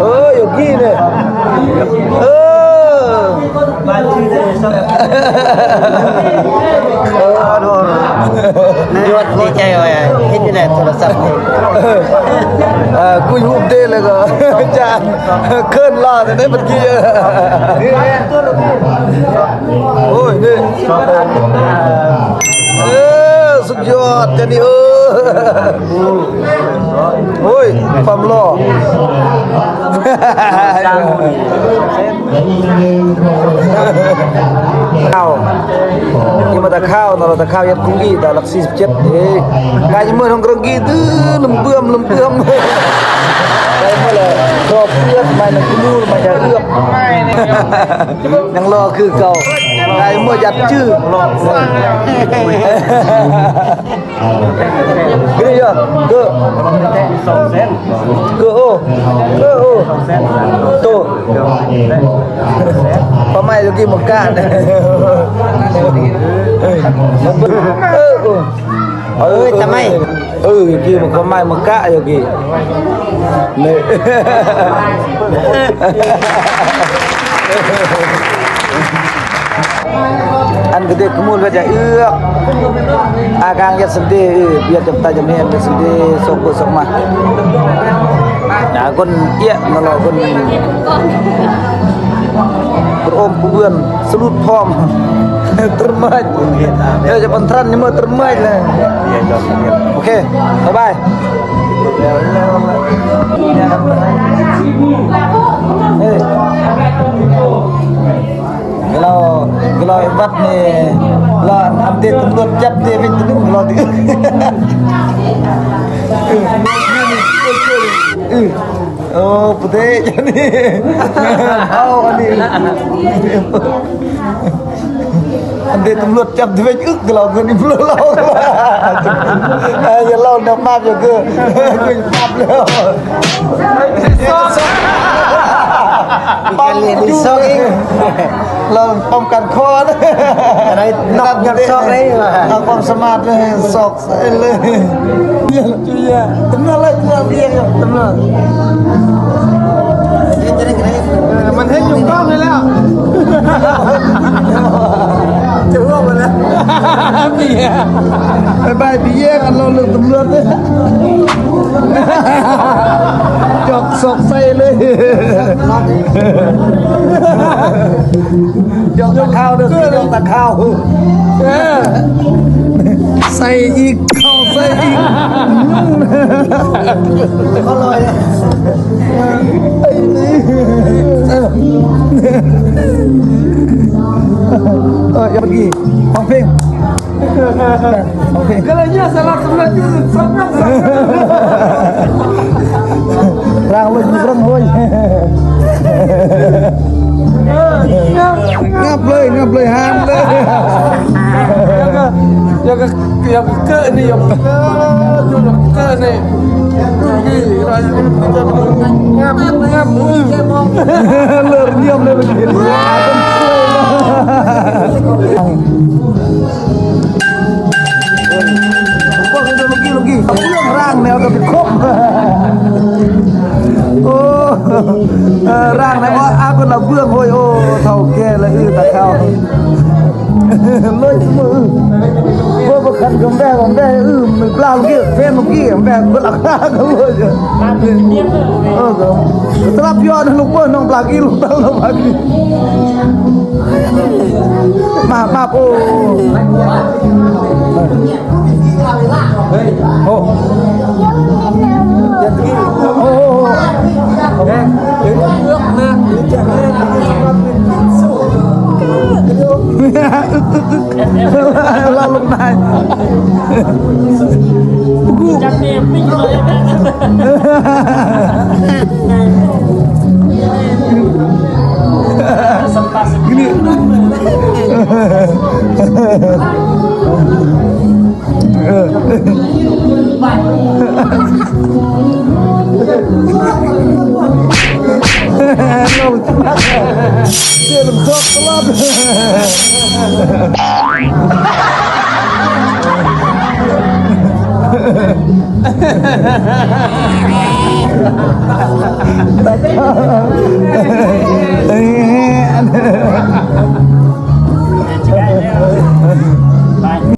ເອີ ໂຍກີນີ້ ເອີ ຍອດດີໃຈວ່າເຮັດຢູ່ໃນໂທລະສັບນີ້ ເອີ ກຸຍຮູບເດ ແລ້ວກໍຈານເຂີນຫຼ້າແຕ່ໃດບັດກີ້ ໂອ້ຍ ນີ້ ເອີ ສຸດຍອດ ຈານີ້ ເອີ ໂອ້ຍ ຄວາມຫຼໍ່ ເອົາ ກິນມາແຕ່ເຊົ້າເນາະ ແຕ່ເຊົ້າເຮັດກຸງອີ່ຕາຫຼັກສີ່ສິບເຈັດເດ້ ກາຍເມືອນຂອງກະລັງກີດ ລຶ້ມເບື່ອມ ລຶ້ມເບື່ອມ ກາຍເມືອແລ້ວ ຊອບເອືອບ ໄມ້ໜຶ່ງກູມູ ໄມ້ຢາເອືອບ ຍັງຫຼໍ່ຄືເກົ່າ ກາຍເມືອຢັດຈື່ ເກ ເກ ໂອ ເກ ໂອ ໂຕ ປາໄມ້ໂຍກີໝົກກະ ເອີ ເອີ ເອີ ຕາໄມ້ ເອີ ໂຍກີໝົກປາໄມ້ໝົກກະໂຍກີ ນີ້ ອັນກະເດັກຂະມູນເວຈະເອືອກ ອາກາງຍັດສັນເດ ເອີ ບຽດຈຳຕາຈຳແຮມຍັດສັນເດ ສອກເບີສອກມາ ອາ ຄົນເອຍນະລະ ຄົນ ໂອມຜູ້ເບືອນ ສະຫຼຸດພ້ອມ ເຕີມມາ ເອີ ຈະບັນທຣານຍັງເມີເຕີມມາແລ້ວ ໂອເຄ ບາຍບາຍ ເອີ. ເວລາ ເວລາວັດນີ້ ລະອັນເດຕຳຫຼວດຈັບເດເວັນຕົວໜຶ່ງລະຕິ ເອີ ໂອ້ ປະເທດນີ້ ເອົາອັນນີ້ ອັນເດຕຳຫຼວດຈັບເດເວັນອຶກລະເງິນອີກລະ ເອີ ຢ່າລະນຳມາກເກີນ ເກີນປັບແລ້ວ ມີການລຽນອີກສອງອີກ ລາວປ້ອງກັນຄອນ ອັນໃດນອກກັນຊອກເລີຍວ່າ ເອົາຄວາມສາມາດເລີຍ ຊອກໃສ່ເລີຍ ເຢັນຈຸເຢັນ ຕຳຫຼວດເລີຍ ຕຳຫຼວດເລີຍ ຕຳຫຼວດ ເຮັດຈັ່ງໃດກໍໄດ້ ເອີ ມັນເຮັດຢູ່ກ້ອງນີ້ແລ້ວ ຈະຮ່ວງໝົດແລ້ວ ເບຍ ບາຍບາຍ ເບຍ ກັນລາວເລື່ອງຕຳຫຼວດເລີຍ ຈອກຊອກໃສ່ເລີຍ. ຢອກຕາຂາວເດີ ຢອກຕາຂາວ ເອີ ໃສ່ອີກ ເຂົ້າໃສ່ອີກ ອະລ່ອຍ ເອີ ເອີ ຢ່າເມື່ອກີ້ ຮ້ອງເພງ. ໂອເຄ ກໍເລີຍເຍາະສະຫຼັບສຳເລັດຢູ່ສຳນັກສັງ ລາງລົງເລື່ອງໂຫຍ ເອີ ງັບ ງັບເລີຍ ງັບເລີຍ ຫ້າມເລີຍ ຢາກະ ຢາກະ ຢາກະເກີະນີ້ ຢາກະເກີະ ຢູ່ຢາກະເກີະນີ້ ງັບ ງັບ ເລີຍ ຢ້ຽມເລີຍ ເປັນ ເບິ່ງເດີ ເມື່ອກີ້ ເມື່ອກີ້ ເບື້ອງຮ່າງແນວກະເປັນຄົບ ໂອ້ ເອີ ຮ່າງແນວວ່າອາຄົນລະເບື້ອງ ໂອ້ຍ ໂອ້ ເຖົ້າແກ່ລະ ອື ຕາຂາວ ເລີຍມື ເບິ່ງບໍ່ຄັນກຳແບກຳແບ ອື ມືປາເມື່ອກີ້ ແຟນເມື່ອກີ້ ກຳແບເບິດລາຄາ ເລີຍ ເອີ ກະສະຫຼັບຍ້ອນລູກເບິ່ງ ນ້ອງປາກີ້ ລູກເຕົ້າ ນ້ອງປາກີ້. ມາ ມາ ໂອ້ ໂອ້ ໂອ້ ໂອ້ ລາວລົງໄດ້